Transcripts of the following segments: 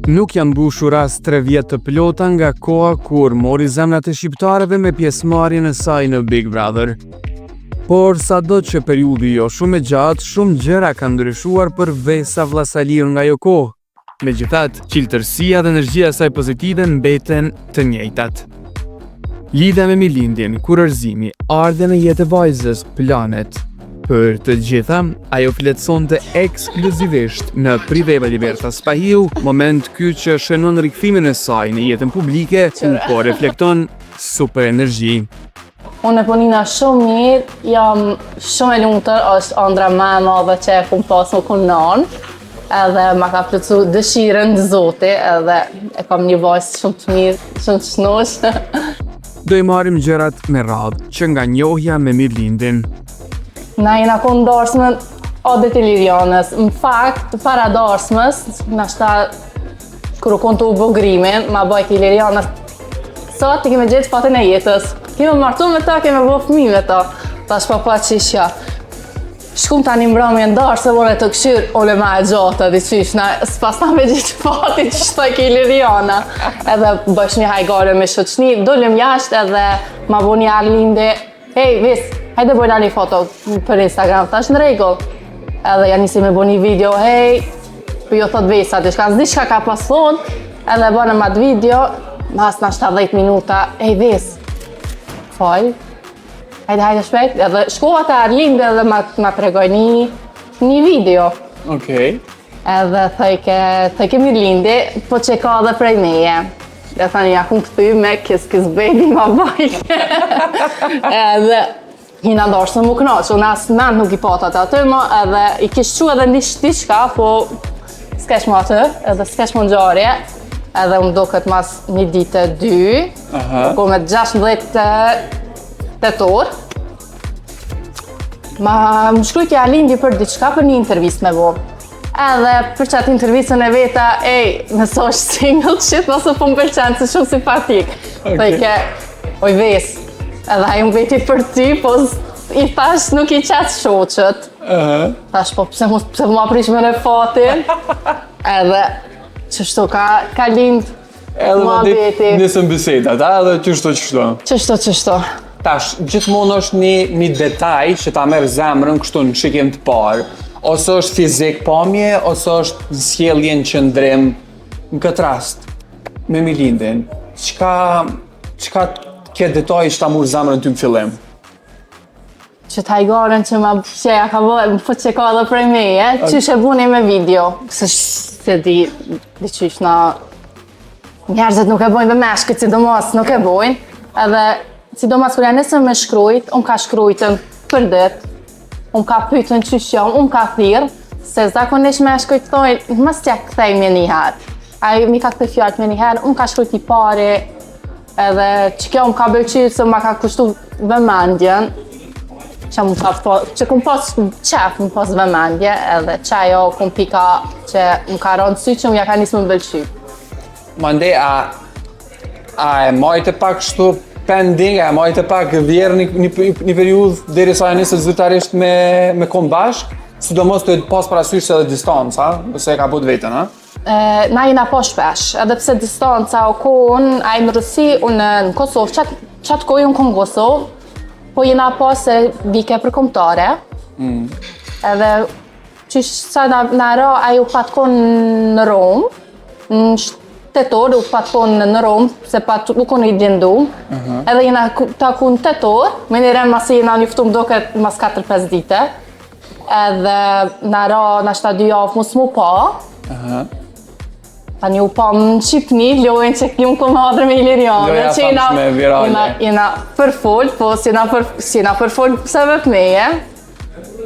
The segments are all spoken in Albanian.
Nuk janë mbushur as 3 vjet të plota nga koha kur mori zemrat e shqiptarëve me pjesëmarrjen e saj në Big Brother. Por sado që periudhi jo shumë e gjatë, shumë gjëra kanë ndryshuar për Vesa Vllasaliun nga ajo kohë. Megjithatë, çiltërsia dhe energjia e saj pozitive mbeten të njëjtat. Lidhja me Milindin, kurorëzimi, ardhja në jetë e vajzës, planet. Për të gjitha, ajo flet sonte ekskluzivisht në Prive me Liberta Spahiu, moment ky që shënon rikthimin e saj në jetën publike, ku po reflekton super energji. Unë po nina shumë mirë, jam shumë e lumtur, është andra ma e madhe që e kum pas me kon nanë, edhe ma ka plotësu dëshirën Zoti, edhe e kam një vajzë shumë të mirë, shumë të shnoshë. Do i marrim gjërat me radhë, që nga njohja me Mirlindin. Na jena kon n'darsmën Adit Ilirjanës. Në fakt, para darsmës, nashta kur u kon tu u bo grimin, ma bajti Ilirjana, sot ti keme gjetë fatin e jetës. Keme martu me ta, keme bo fmi me ta. Tash pa pa qysh ja. Shkum tani mbrëmje në darsëm, unë tu kqyr, unë ma e gjata, di qysh, na, s'pas na me gjetë fatin që thojke Ilirjana. Edhe bësh një hajgare me shoqni, dolëm jashtë edhe ma boni Arlindi, hej, Ves, hajde bojna një foto për Instagram, thash në rregull. Edhe ja nisi me bo një video, hej, po jo thot Vesa, diçka, s'di çka ka pas thonë, edhe bënëm atë video, mas nashta 10 minuta, hej, Ves, fal, Hajde, hajde shpejt, edhe shkova te Arlindi edhe ma, ma tregoi një, një video. Okej. Edhe thojke, thojke Mirlindi, po që ka edhe prej meje. Dhe thani, ja kum kthy me kiss kiss baby ma bajke. edhe hina n'darsëm m'u knaq, unë as mend nuk i pata të aty më, edhe i kish çu edhe një diçka, po s'kesh më aty, edhe s'kesh më ngjarje, edhe më duket mas një dite dy, Aha. Po me 16 tetor, ma më shkrujti Arlindi për diçka për një intervistë me bo. Edhe për qatë intervistën e veta, ej, nëse është single, qit nëse po më pëlqen, se shumë simpatik. Okay. Thojke, oj Ves, edhe ai më veti për ty, po i thash nuk i qet shoqët. Uh -huh. Thash, po pse, mos, pse ma prish me në fatin? edhe, qështu ka, ka lind Edhe më ditë nisën bisedat, a edhe qështu qështu. Qështu qështu. Tash, gjithmonë është një, një detaj që ta merr zemrën kështu në shikim të parë. Ose është fizik pamje, ose është në sjellje në qëndrim. Në këtë rast, me Milindin, çka, çka ke detaj që ta mur zemrën ty në fillim? Qët hajgaren që ma që ja ka bë, po që ka edhe prej meje, qysh e buni me video, se se di, di qysh na njerëzit nuk e bojnë dhe meshkujt, sidomos nuk e bojnë, edhe sidomos kur ja nisëm me shkrujt, unë ka shkrujtën për dit, unë ka pytën qysh jam, unë ka thirrë, se zakonisht meshkujt thojnë, mos t'ja kthej me njëherë. Ai mi ka kthy fjalët me njëherë, unë ka shkrujt i pari, Edhe që kjo më ka pëlqy se ma ka kushtu vëmendjen, që më ka po, që kum pas qef më pas vëmendje, edhe që ajo kum pika që më ka ra n'sy që më ja ka nisë më pëlqy. Mandej, a, a e majte pak kështu pending, a e majte pak vjerr një, një, një periudhë deri sa e nisët zyrtarisht me, me kon bashkë, sidomos tu pas parasysh se edhe distanca, ose e ka bo t'vetën, a? Na jena pa shpesh, edhe pse distanca o kon, ai në Rusi, unë në Kosovë, qat, qat kohë unë kom në Kosovë, po jena pa se vike për kombëtare. Mm. Edhe qysh sa na, na ra, ai u pat kon në Romë, në tetor u pat kon në Romë, se pat u kon i dëndu. Uh mhm. -huh. Edhe jena taku në tetor, menjëherë masi jena njoftu më doket mas 4-5 dite. Edhe na ra nashta dy javë mos mu pa. Aha. Tani u pa në Shqipni, lojën që jum kon hatër me Ilirianën, Loja që jena, famshme, virale. jena, jena përfol, po si jena, për, si jena përfol sebep meje.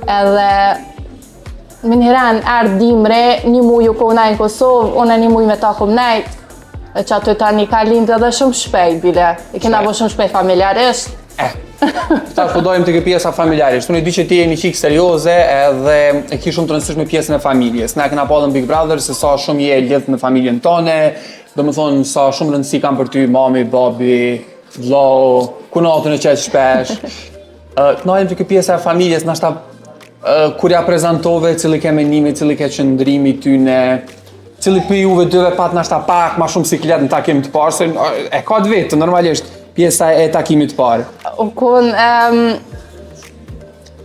Edhe menjëherë erdh dimri, një muj u kon ai në Kosovë, unë një muj me ta kom nejt. E që aty tani ka lindë edhe shumë shpejt, bile. E kena bo shumë shpejt familjarisht. Eh, tash po dojmë te kjo pjesa familjarisht. Unë e di që ti je një çikë serioze edhe e ki shumë të rëndësishme pjesën e familjes. Na kena pa edhe në Big Brother se sa shumë je lidht me familjen tone, domethënë sa shumë rëndësi kanë për ty mami, babi, vllau, kunatën e qet shpesh. Uh, të nalim te kjo pjesa e familjes, nashta uh, kur ja prezantove, cili ke menimi, cili ke qëndrimi tyne, Cili prej juve dyve pat nashta pak ma shumë siklet në takim të parë, se e ka të vetë, normalisht, pjesa e takimit të parë. U kun, um,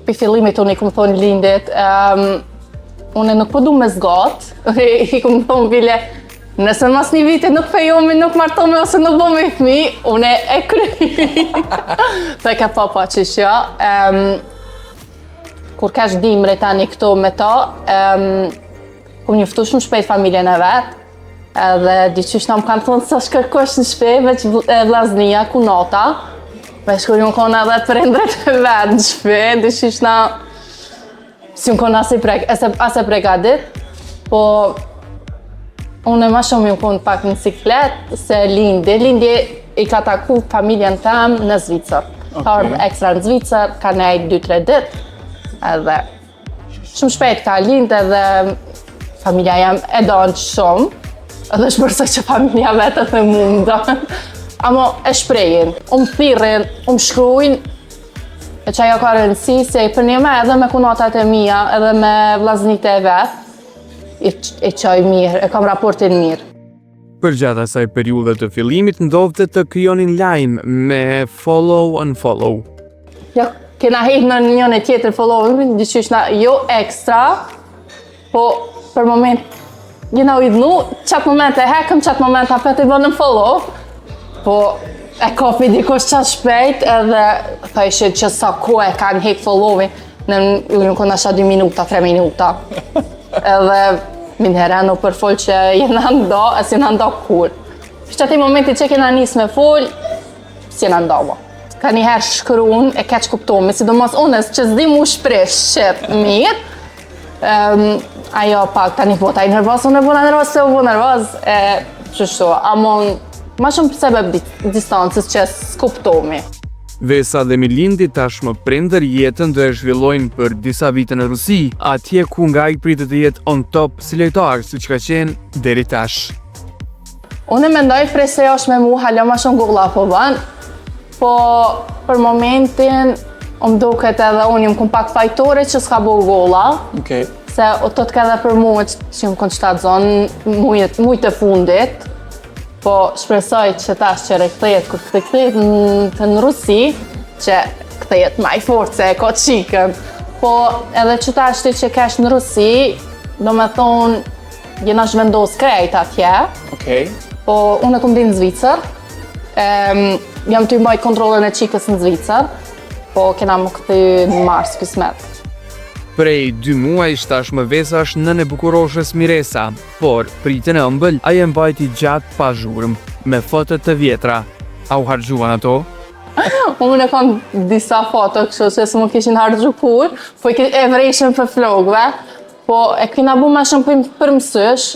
pi fillimit unë i kum thonë Lindit, um, unë nuk po du me zgat, i kum thonë bile, nëse mas një viti nuk fejomi, nuk martomi ose nuk bomi fmi, unë e kry. Thojke po po qysh jo. Um, kur kesh dimri tani këtu me to, um, Kum njoftu shumë shpejt familjen e vet, edhe diqysh na më kanë thonë s'është kërkush në shpi, veç vllaznia, kunata, veç kur jon konë edhe prindrit e vet në shpi, diqysh na s'jon konë as i prek, as e, as e pregadit, po unë ma shumë jom konë pak në siklet, se Lindi, Lindi i ka taku familjen tem në Zvicër. Okay. Ka ardhë ekstra në Zvicër, ka nejt 2-3 ditë, edhe Shumë shpejt ka lind edhe familja jem e don shumë, edhe shpresoj që familja vet edhe mu më don. Amo e shprehin, um thirrin, um shkrujnë, e që ajo ka rëndësi, se për një me edhe me kunatat e mija, edhe me vllaznit e vet, i, i çoj mirë, e kam raportin mirë. Përgjatë asaj periudhe të fillimit ndodhte të krijonin lajm me follow unfollow. Jo, kena hek në njën e tjetër follow, diqysh na jo ekstra, po për moment jena idhnu, qatë moment e hekëm, qatë moment apet i bënëm follow, po e kapi dikush qatë shpejt edhe thojshin që sa kohë e kanë hek followin, në në në nashta 2 minuta, 3 minuta. Edhe menjëherë u përfol që jena nda, e s'jena nda kurrë. Që atij momenti që kena nis me fol, s'jena nda mo. Ka njëherë shkrun e keqkuptomi, sidomos unë që s'di mu shpreh shqip mirë, um, ajo pak tani po ta i nervoz, unë e bona nervoz, se u bo nervoz, e qështu, amo ma shumë sebeb distancës që s'kuptomi. Vesa dhe Milindi tashmë prindër jetën do e zhvillojnë për disa vite në Rusi, atje ku nga ai pritet të jetë on top si lojtar, siç ka qenë deri tash. Unë mendoj prej se është me mu hala ma shumë golla po ban, po për momentin më duket edhe unë jam kun pak fajtore që s'ka bo golla. Okej. Se o të të edhe për mu që jam kun shtatzon mujt, mujt e fundit, Po shpresoj që tash që rikthehet, kur të kthehet në, në Rusi, që kthehet ma i fort se e ka qikën. Po edhe që tash ti që kesh në Rusi, do me thonë, jena zhvendos krejt atje. Okej. Po unë e kom lind në Zvicër, um, jam tu mbajt kontrollin e qikës në Zvicër, po kena m'u kthy në mars kismet. Prej dy muajsh tashmë Vesa është nënë e bukuroshes Miresa. Por, pritjen e ëmbël, ai e mbajti gjatë pa zhurmë, me foto të vjetra. A u harxhuan ato? Unë e kam disa foto kështu që s'mu kishin harxhu kurrë, po e vrejshin për flokëve, po e kina bu ma shumë për, për mësysh,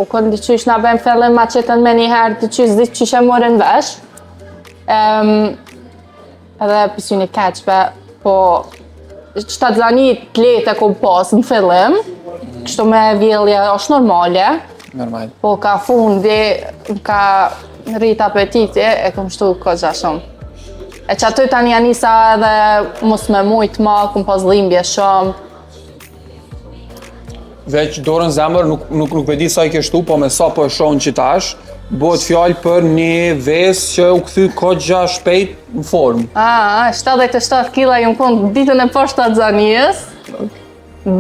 u konë diqysh na bëjmë fillim ma qetën me njëherë, diqysh s'di qysh e morën vesh. Um, Edhe pësyni keqve, po shtatzani të lehtë e kom pas në fillim, kështu me vjellje është normale. Normal. Po ka fundi, ka rrit apetiti, e kom shtu kogja shumë. E që aty tani ja nisa edhe mos me mujt ma, kom pas dhimbje shumë. Veç dorën zemër, nuk, nuk, nuk e di sa i ke shtu, po me sa po e shoh që tash, bëhet fjalë për një Vesë që u kthy kogja shpejt në formë. A, 77 kila jam konë ditën e parë shtatzanies.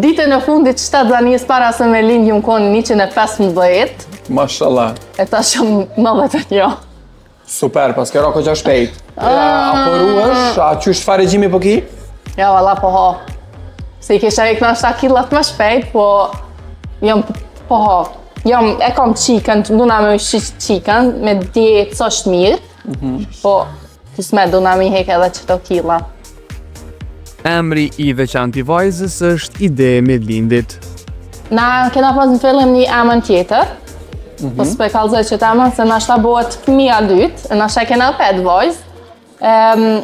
Ditën e fundit shtatzanies para se me lind jam konë 115. Mashallah. E tash jam 91. Super, paske ra kogja shpejt. A po ruhesh, a qysh çfarë regjimi po ki? Ja, valla po ha. Se i kisha hek nashta killat më shpejt, po jam po ha. Jam, e kam qikën, duna me ushqy qikën, me dietë s'është mirë, mm -hmm. po kismet duna me i hek edhe qëto killa. Emri i veçantë i vajzës është ide e Mirlindit. Na kena pas në fillim një emën tjetër, mm -hmm. po s'po e kallzoj qët emën, se nashta bëhet fëmija dytë, e nashta kena pet vajzë. Um,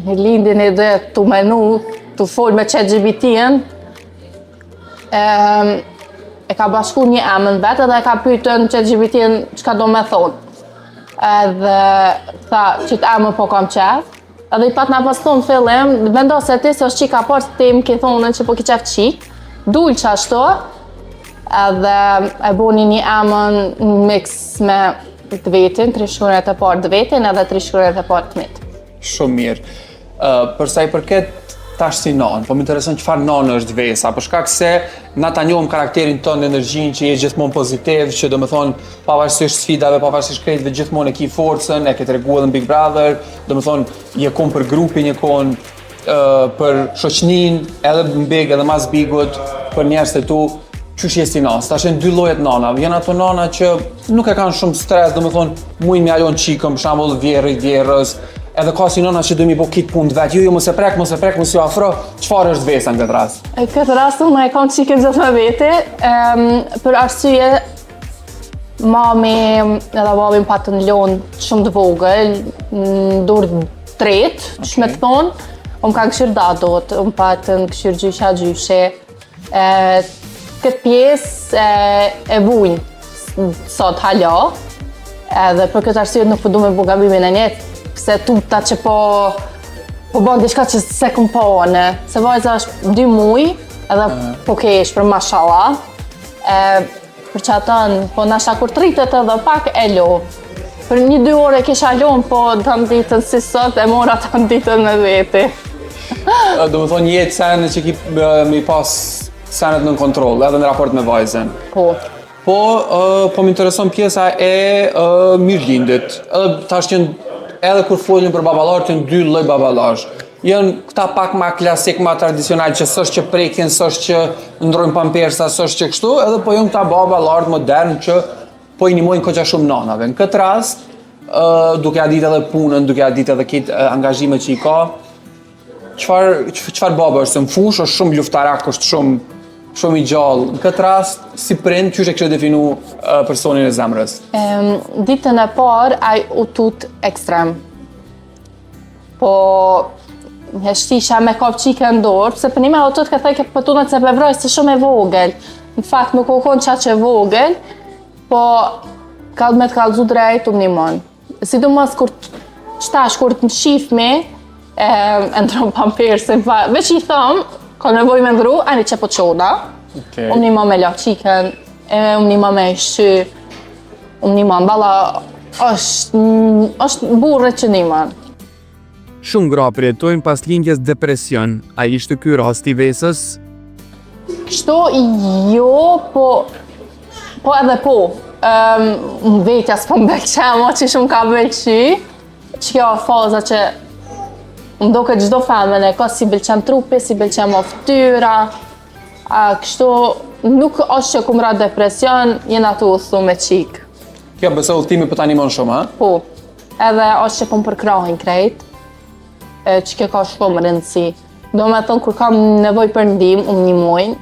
Mirlindi një ditë tu menu, tu fol me ChatGPT-n, um, e ka bashku një emën vetë edhe e ka pytën ChatGPT-n çka do me thonë. Edhe tha qët emën po kam qef, Edhe i patna pas thonë fillim, vendose ti se është qika por ti më ke thonë që po ki qef qik, dul që ashtu, Edhe e boni një emën mix me të vetin, tri shkronjat e parë të vetin edhe tri shkronjat e parë të mit. Shumë mirë. Uh, për sa i përket tash si nanë, po më intereson çfarë nanë është Vesa, për shkak se na ta njohim karakterin tënd, energjinë që je gjithmonë pozitiv, që do të thonë pavarësisht sfidave, pavarësisht krejtve gjithmonë e ki forcën, e ke tregu edhe në Big Brother, do të thonë je kon për grupin, je kon uh, për shoqëninë, edhe në Big edhe mas Bigut, për njerëzit e tu, qysh je si nanë? Tash janë dy lloje të nanave. Janë ato nana që nuk e kanë shumë stres, do të thonë mujn me ja lon çikën, për shembull vjerrit, vjerrës, edhe ka si nana që do mi bo kit punë vet. Jo, jo, mos e prek, mos e prek, mos ju afro. Çfarë është Vesa në këtë rast? Në këtë rast unë e kam çikën gjithë me vete, um, për arsye mami edhe babi më patën lonë shumë të vogël, në dorë tretë, okay. qysh me të thonë, më kanë kqyrë dadot, më patën kqyrë gjysha gjyshi, E, këtë pjesë e, e vujnë sot hala, edhe për këtë arsye nuk po du me bu gabimin e njëjtë, pse tuta që po po bon diçka që s'e kom pa unë, se vajza është dy muj, edhe po kesh për mashallah, e, për që atën, po nashta kur të rritet edhe pak e lo. Për një dy orë e kisha lonë, po tanë ditën si sot, e mora tanë ditën me veti. Do më thonë jetë senet që ki me i pas senet në kontroll, edhe në raport me vajzën. Po. Po, po më intereson pjesa e Mirlindit. Edhe tash janë edhe kur folin për baballarët, janë dy lloj baballarësh. Janë këta pak ma klasik, ma tradicional, që s'është që prekin, s'është që ndrojnë pampersa, s'është që kështu, edhe po janë këta baballarët modern që po i nimojnë koqa shumë nanave. Në këtë rast, duke ja ditë edhe punën, duke ja ditë edhe kitë angazhimet që i ka, çfarë çfarë baba është, se në fushë është shumë luftarak, është shumë shumë i gjallë. Në këtë rast, si prind, qysh e kishe definu personin e zemrës? Um, ditën e parë, ai u tut ekstrem. Po, heshtisha me kap çikën në dorë, pse për një me u tut ka thënë po tunet se pe vroj se shumë e vogël. Në fakt nuk u konë qaq e vogël, po ka me të kallzu drejt u m'nimon. Sidomos kur qetash kur të më shifmi, e, e ndron pampersin, pa, veç i thom, ka nevojë me ndru, ani që po çona. Okay. U m'nimon me la çikën, e u m'nimon me ushqy, U m'nimon, valla, është, është burrë që nimon. Shumë gra përjetojnë pas lindjes depresion, a ishte ky rasti i Vesës? Kështu, jo, po, po edhe po. Um, vetja s'po më pëlqen, mo që shumë ka pëlqy. Që kjo faza që më doket çdo femën e ka s'i pëlqen trupi, s'i pëlqen mo ftyra, A, kështu, nuk është që kum ra depresion, jena tu udhëtu me çikë. Kjo besoj udhëtimi po ta nimon shumë, ha? Po, edhe është që po më përkrahin krejt, e, që kjo ka shumë rëndësi. Do me thonë, kur kam nevojë për ndihmë, um nimojnë,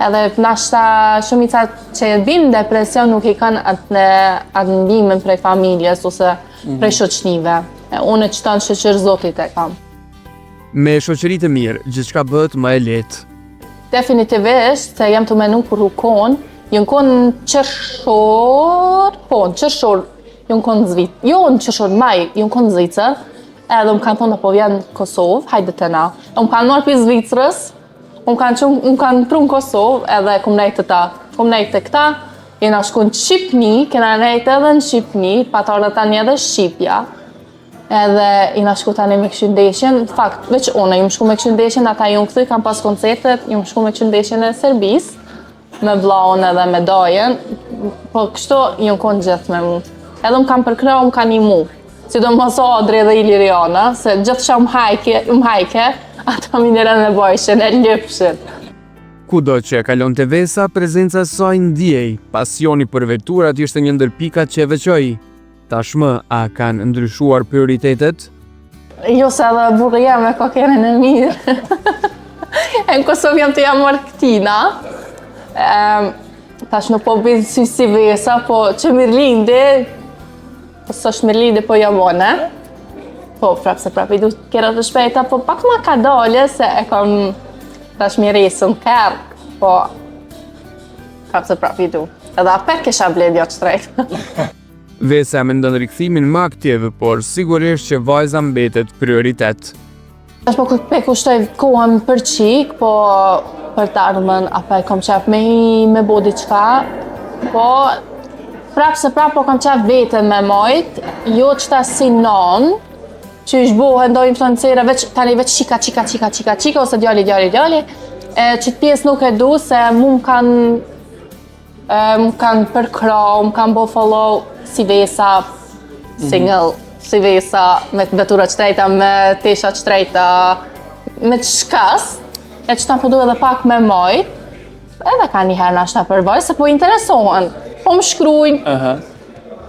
edhe nashta shumica që bin depresion nuk i kanë atë, atë ndihmën prej familjes ose mm -hmm. prej shoqnive. E, unë e qëtan shyqyr zotit e kam. Me shoqëri të mirë, gjithçka bëhet më e lehtë. Definitivisht, se jam tu menu kur u kon, jam kon në qershor, po, në qershor, jam kon në Zvicër, jo në qershor, maj, jam kon në Zvicër, edhe më kanë thonë po vjen në Kosovë, hajde te na. Më kanë marrë prej Zvicrës, më kanë qu, më kanë pru në Kosovë, edhe kum nejtë te ta, kum nejtë te këta, jena shku në Shqipni, kena nejtë edhe në Shqipni, pat ardhë tani edhe Shqipja, Edhe jena shku tani me kqyr ndeshjen, në fakt, veç unë, jam shku me kqyr ndeshjen, ata jon kthy, kanë pas koncertet, jam shku me kqyr ndeshjen e Serbisë, me vllaun edhe me dajën, po kështu jon konë gjithë me mu. Edhe më kanë përkrah, më kanë nimu. Sidomos Adri dhe Iliriana, se gjithë që më hajke, më hajke, ata më njërën me bojshin, e lypshin. Kudo që e kalonte Vesa, prezenca e saj ndihej, pasioni për veturat ishte një ndër pikat që e veçoi. Tashmë, a kanë ndryshuar prioritetet? Jo se edhe burri jem e ka kerrin e mirë. e në Kosovë jam tu ja marrë këtina. E, tash nuk po bëjnë si si Vesa, po që Mirlindi, po s'është Mirlindi, po jam one. Po, prapë se prapë i du kerret të shpejta, po pak ma kadale se e kam tash Miresën kerr, po prapë se prapë i du. Edhe apet kisha ble një të Vesa e mendon rikthimin më aktiv, por sigurisht që vajza mbetet prioritet. Tash po pe kushtoj kohën për çikë, po për të ardhmen, apo e kom qef me hi, me bo diçka, po prapë se prapë po kam qef veten me majt, jo qëta si non, që ish bohen do influencera, veç, tani veç qika, qika, qika, qika, qika, ose djali, djali, djali, e, qëtë pjesë nuk e du, se mu më kanë më kanë përkrah, më kanë bo follow si Vesa, single, si Vesa, me vetura të shtrejta, me tesha të shtrejta, me qkas, e që ta po du edhe pak me majt, edhe ka njëherë nashta për vajzë, se po interesohen, po më shkrujnë, Uh -huh.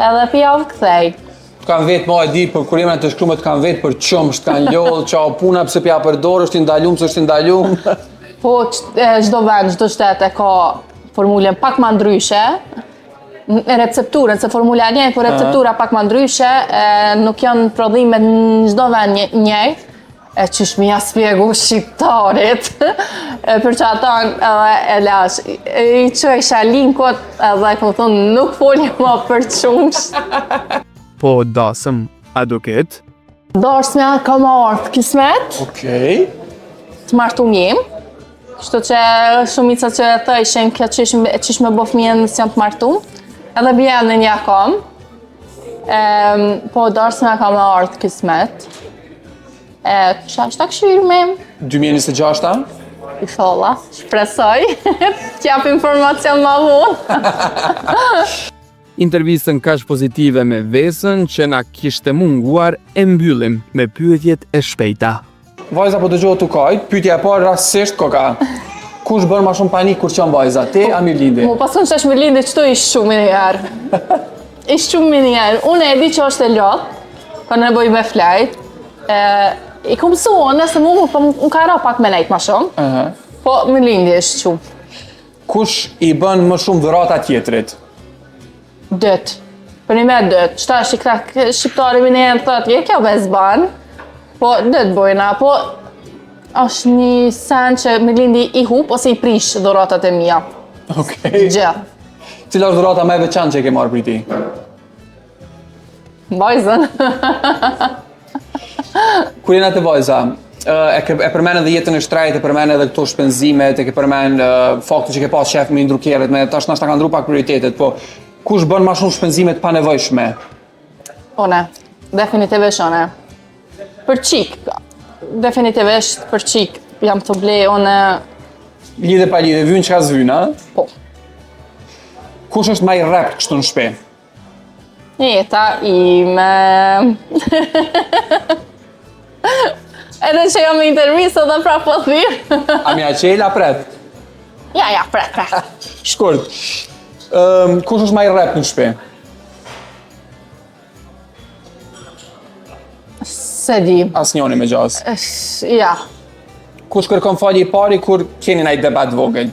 edhe po jau kthej. Të kanë vetë, ma e di, për kur jemi të shkrume të kanë vetë për qumsht, të kanë lodhë, qa o puna, pse pja përdor, është i ndalum, s'është i ndalum. Po, çdo vend, çdo shtet e ka formulën pak ma ndryshe, në recepturën, se formula e njëjtë, po receptura pak ma ndryshe, e, nuk janë prodhimet në çdo vend një- njëjtë, e qysh mi ja spjegu shqiptarit, e për që atan edhe e lash, e, i çojsha linkot, edhe kom thonë nuk foli ma për qumsht. Po dasëm, a do ketë? Darsmja ka më ardhë kismet, Okej. të martum jem, Kështu që shumica që e thojshin kjo qysh, qysh me bo fëmijën nëse janë të martum, edhe mbiemnin ja kom. Ehm, po darsmja ka me ardhë kismet. E, qa është ta këshyrmi? 2026-a? Inshallah, shpresoj. T'jap informacion ma vonë. Intervistën kaq pozitive me Vesën që na kishte munguar e mbyllim me pyetjet e shpejta. Vajza po dëgjohet tu kajt, pyetja e parë rastësisht koka. Kush bën ma shumë panik kur qan vajza, ti a Mirlindi? Mu pasun që është Mirlindi qëtu ish shumë një herë. Ish shumë një herë. Unë e di që është e lodhë, ka nevojë me flajt. E, I kom mësu unë, se mu po më ka ra pak me nejt ma shumë. Uh -huh. Po Mirlindi është shumë. Kush i bën më shumë dhurata tjetrit? Dytë. Për një me dytë. Qëta është i këta shqiptari mi në thot, je kjo be s'ban. Po dytë bojna, po është një sen që Mirlindi i hup ose i prish dhuratat e mia. Okej. Gjë. Cila është dhurata më e veçantë që e ke marrë prej tij? Vajzën. Kur jena te vajza, ë, e, ke, e përmend edhe jetën e shtrejtë, e përmend edhe këto shpenzimet, e ke përmend ë, faktin që ke pas qef me ndru kerret, me tash nashta kanë ndru pak prioritetet, po kush bën më shumë shpenzime të panevojshme? Une, definitivisht une. Për qikë, definitivisht për qikë, jam të ble, une, Lidhe pa lidhe, vyn çka s'vyn, a? po. Kush është më i rrept kështu në shtëpi? Jeta ime. Edhe që jam në intervistë edhe pra po thirr. A mja qel, a pret? Ja, ja, pret, pret. Shkurt. Ëm, kush është më i rrept në shtëpi? Se di. Asnjoni me gjas. Esh, Ja. Kush kërkon falje i pari kur keni ndaj debat vogël?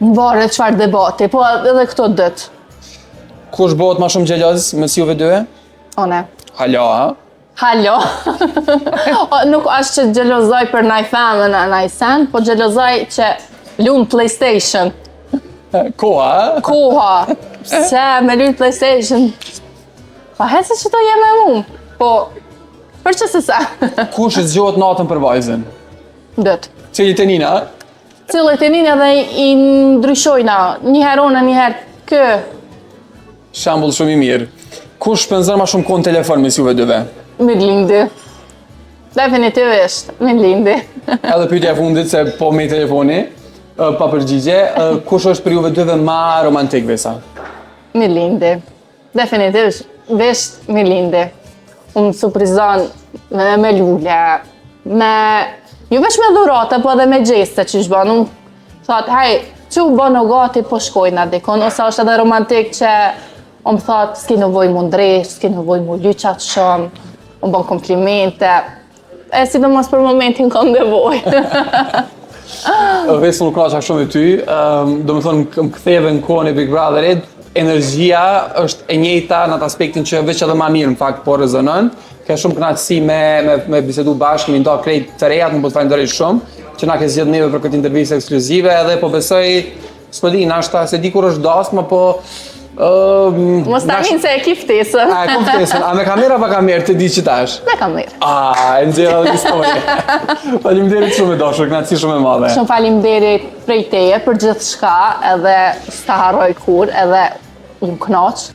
Varet çfarë debati, po edhe këto dytë. Kush bëhet ma shumë xheloz mes juve dyve? One. Hala, a? Halo. O, nuk është që xhelozoj për naj femën a naj sen, po xhelozoj që lun PlayStation. Koha, a? Koha. Pse me lujt PlayStation? Pa hese që to je me mu. Po, për që se sa? Kush zgjohet natën për vajzën? Dytë. Cili të nina, a? Cilët e nina dhe i ndryshojna, një herë unë, një herë kë. Shembull shumë i mirë. Kush shpenzon ma shumë kohë në telefon mes juve dyve? Mirlindi. Definitivisht, Mirlindi. Edhe pyetja e fundit se po me telefoni, ë, pa përgjigje, ë, kush është për juve dyve ma romantik Vesa? Mirlindi. Definitivisht, vesht Mirlindi. Unë më surprizon me, me lule, me, jo veç me dhurata, po edhe me gjeste që shbën. Unë thot, hej, që u bën o gati, po shkojna dikon, ose është edhe romantik që unë më thot, s'ki nevoj mu ndreq, s'ki nevoj mu lyq atë shumë, unë bën komplimente, E sidomos për momentin kam nevojë. Vesa unë kënaqa shumë me ty, um, do më thonë më ktheve në kohën e Big Brotherit, energjia është e njëjta në atë aspektin që veç edhe ma mirë në fakt po rezonon. Ke shumë kënaqësi me me me bisedu bashkë, me nda krejt të rejat, më po të falenderoj shumë që na ke zgjedhur neve për këtë intervistë ekskluzive edhe po besoj s'po di, nashta se di kur është dasma, po Ëm, Mos ta nash- minë se e ki ftesën. A, e kom ftesën, a me kamera pa kamerë të di që tash? Me kamerë. A, e nxjerra dhe histori. Faleminderit shumë e dashur, kënaqësi shumë e madhe. Shumë faleminderit prej teje për gjithçka edhe s'ta harroj kur edhe unë knaq.